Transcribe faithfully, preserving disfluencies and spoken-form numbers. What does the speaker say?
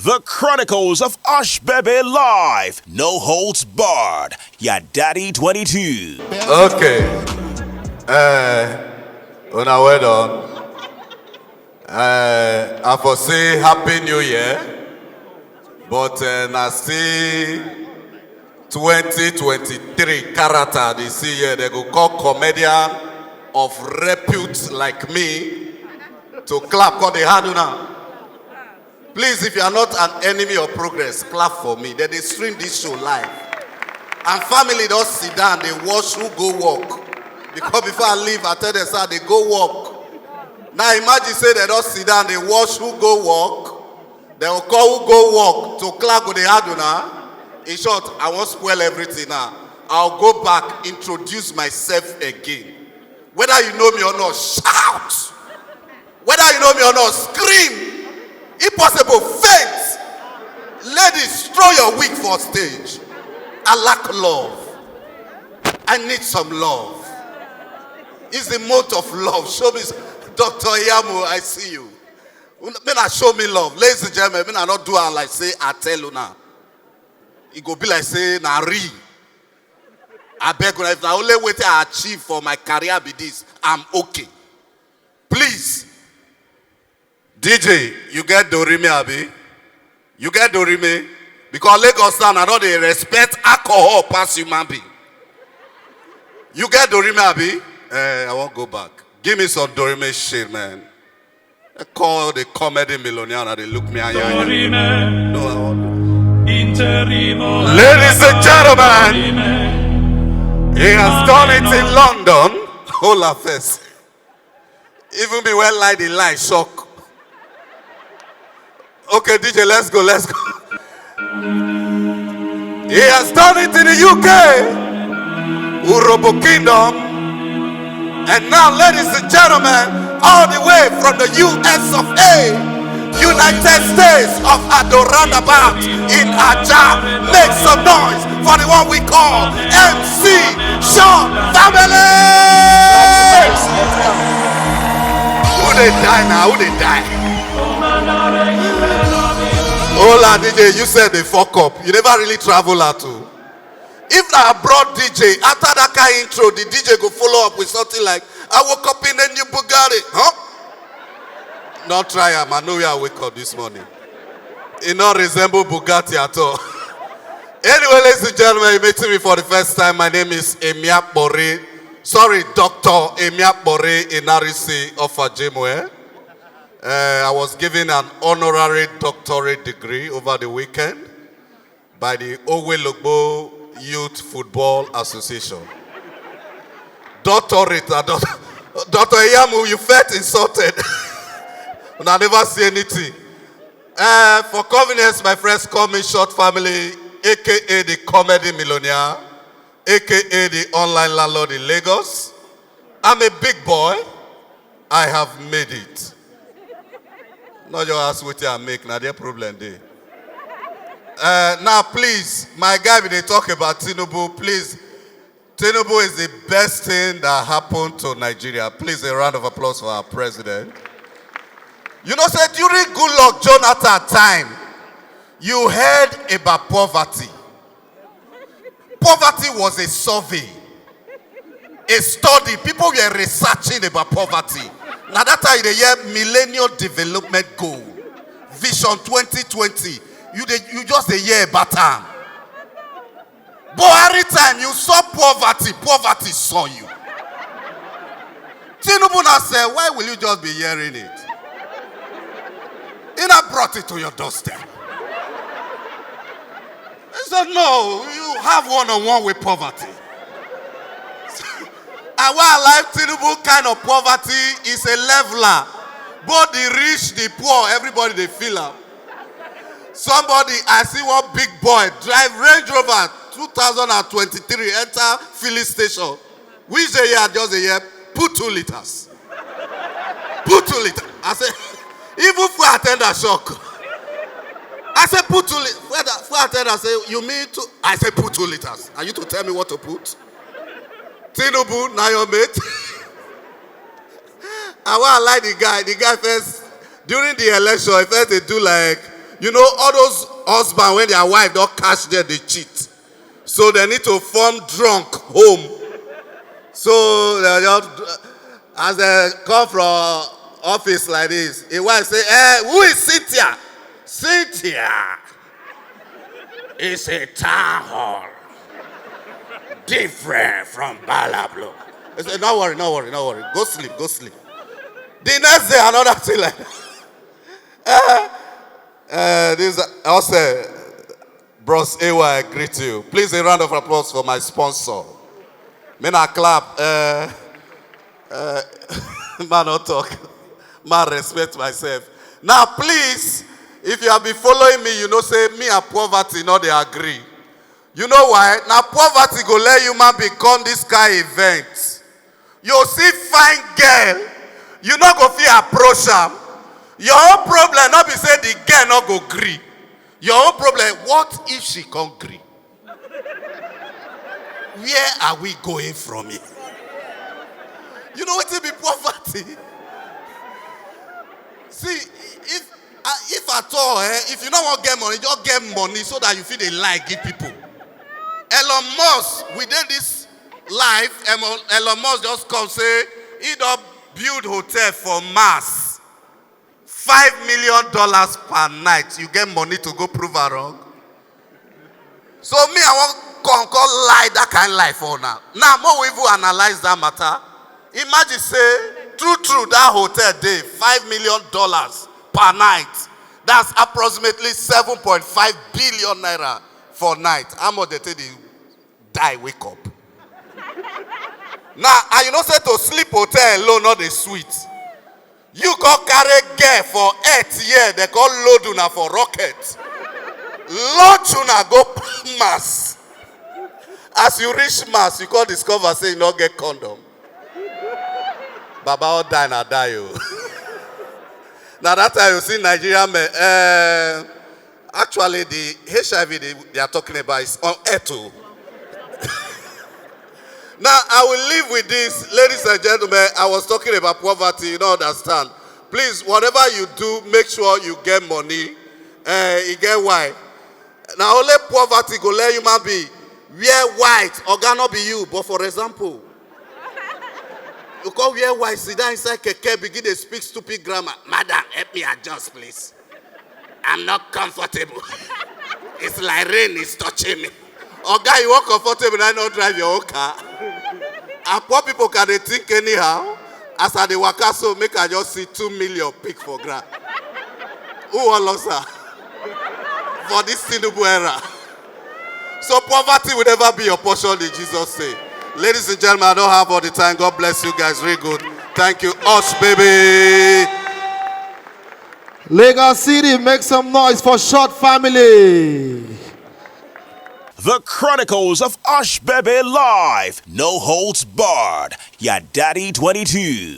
The Chronicles of Ashbebe Live, no holds barred. Your Daddy twenty-two. Okay. Uh, una well done. Uh, I for say Happy New Year, but uh, na still twenty twenty-three character dey see here. They go call comedian of repute like me to clap, call the hand una. Please, if you are not an enemy of progress, clap for me. They dey stream this show live. And family don sit down, dey watch who go work. Because before I leave, I tell them, sir, they go work. Now imagine say they don sit down, dey watch who go work. They will call who go work to clap with the hand una. In short, I won't spoil everything now. I'll go back, introduce myself again. Whether you know me or not, shout. Whether you know me or not, scream. If possible, faint. Ladies, throw your wig for stage. I lack love. I need some love. It's the month of love. Show me, Doctor Iyamu, I see you. Una, make una show me love. Ladies and gentlemen, make una not do am like say I tell una. E go be like say na real. I beg una, if na only wetin I achieve for my career be this, I'm okay. Please, D J, you get Dorime, abi? You get Dorime? Because Lagos now, I don dey respect alcohol pass human being. You get Dorime, abi? Eh, I wan go back. Give me some Dorime shit, man. I call the comedy millionaire and they look me anya. No, I want... Ladies and gentlemen, he has done it in London. Hold up first. Even be well like the light shock. Okay, D J, let's go, let's go. He has done it in the U K, Urhobo Kingdom. And now, ladies and gentlemen, all the way from the U S of A, United States of Ado Roundabout in Ajah, make some noise for the one we call M C Sean Family. Who dey die now? Who dey die? Hola, D J, you said they fuck up. You never really travel at all. If na abroad D J, after that kind intro, the D J go follow up with something like, "I woke up in a new Bugatti." Huh? Not try am. I know where I wake up this morning. It not resemble Bugatti at all. Anyway, ladies and gentlemen, you meeting me for the first time. My name is Emiakpore. Sorry, Doctor Emiakpore Inarisi of Ajimwe. Uh, I was given an honorary doctorate degree over the weekend by the Owelogbo Youth Football Association. Doctorate, uh, doc-, Doctor Iyamu, you felt insulted. And I never see anything. Uh, for convenience, my friends call me Short Family, A K A the Comedy Millionaire, A K A the Online Landlord in Lagos. I'm a big boy. I have made it. Not your ask wetin I make, na their problem dey. Uh, now, please, my guy, we dey talk about Tinubu. Please, Tinubu is the best thing that happened to Nigeria. Please, a round of applause for our president. You know, say during Goodluck Jonathan time, you heard about poverty. Poverty was a survey, a study. People were researching about poverty. Now that time you dey hear Millennium Development Goal, Vision twenty twenty. You dey, you just dey hear about am. Buhari time, you saw poverty, poverty saw you. Tinubu now say, "Why will you just be hearing it?" He now brought it to your doorstep. He said, "No, you have one-on-one with poverty." And why I like Tinubu kind of poverty is a leveler. Both the rich, the poor, everybody dey feel am. Somebody, I see one big boy drive Range Rover two thousand and twenty-three, enter filling station. Which dey hear, just dey hear, "Put two liters. Put two liters." I say, even fuel attendant shock. I say, "Put two liters." Fuel attendant say, "You mean two?" I say, "Put two liters. Are you to tell me what to put?" Tinubu, na your mate. And why I like the guy, the guy first, during the election, he first dey do like, You know, all those husbands, when their wife don't catch them, they cheat. So they need to form drunk home. So they just, as they come from office like this, a wife say, "Eh, who is Cynthia?" "Cynthia is a town hall. Different from Balablo." He said, "No worry, no worry, no worry. Go sleep, go sleep." The next day, another thing like that. Uh, this also, Bros A Y, I greet you. Please, a round of applause for my sponsor. Men are clap. Uh, uh, man, not talk. Man, respect myself. Now, please, if you have been following me, you know say me and poverty no dey agree. You know why? Now poverty go let human being come this kind event. You see fine girl, you no go fit approach am. Your own problem no be say the girl no go gree. Your own problem, what if she come gree? Where are we going from here? You know wetin be poverty? See, if uh, if at all, eh, if you no wan get money, just get money so that you fit dey lie give people. Elon Musk, within this life, Elon Elon Musk just come say he don build hotel for Mars, five million dollars per night. You get money to go prove am wrong? So me, I wan come come lie that kind lie for una. Now, more we even analyze that matter. Imagine say, true true, that hotel dey five million dollars per night. That's approximately seven point five billion naira for night. How much they take dey die wake up? Now, and you know say to sleep hotel alone no dey sweet. You go carry girl for earth here, they call load una for rocket. Launch una go Mars. As you reach Mars, you come discover say you no get condom. Baba, all die na die o. Now that time you see Nigerian men. Uh, actually, the H I V they, they are talking about is on earth o. Now, I will leave with this, ladies and gentlemen. I was talking about poverty, you don't understand. Please, whatever you do, make sure you get money. Uh, you get why? Now, only poverty go let human being wear white. Oga, no be you, but for example, you come wear white, sit down inside keke, begin to speak stupid grammar. "Madam, help me adjust, please. I'm not comfortable. It's like rain is touching me." Oga, you walk comfortable, I not drive your own car. And poor people can they think anyhow. As I dey waka so, make I just see two million pick for ground. Who wan lost her for this Tinubu era? So poverty will never be your portion in Jesus' name. Ladies and gentlemen, I don't have all the time. God bless you guys. Real good. Thank you. Osh, baby. Lagos City, make some noise for Short Family. The Chronicles of Osh Bebe Live. No holds barred. Your daddy twenty-two.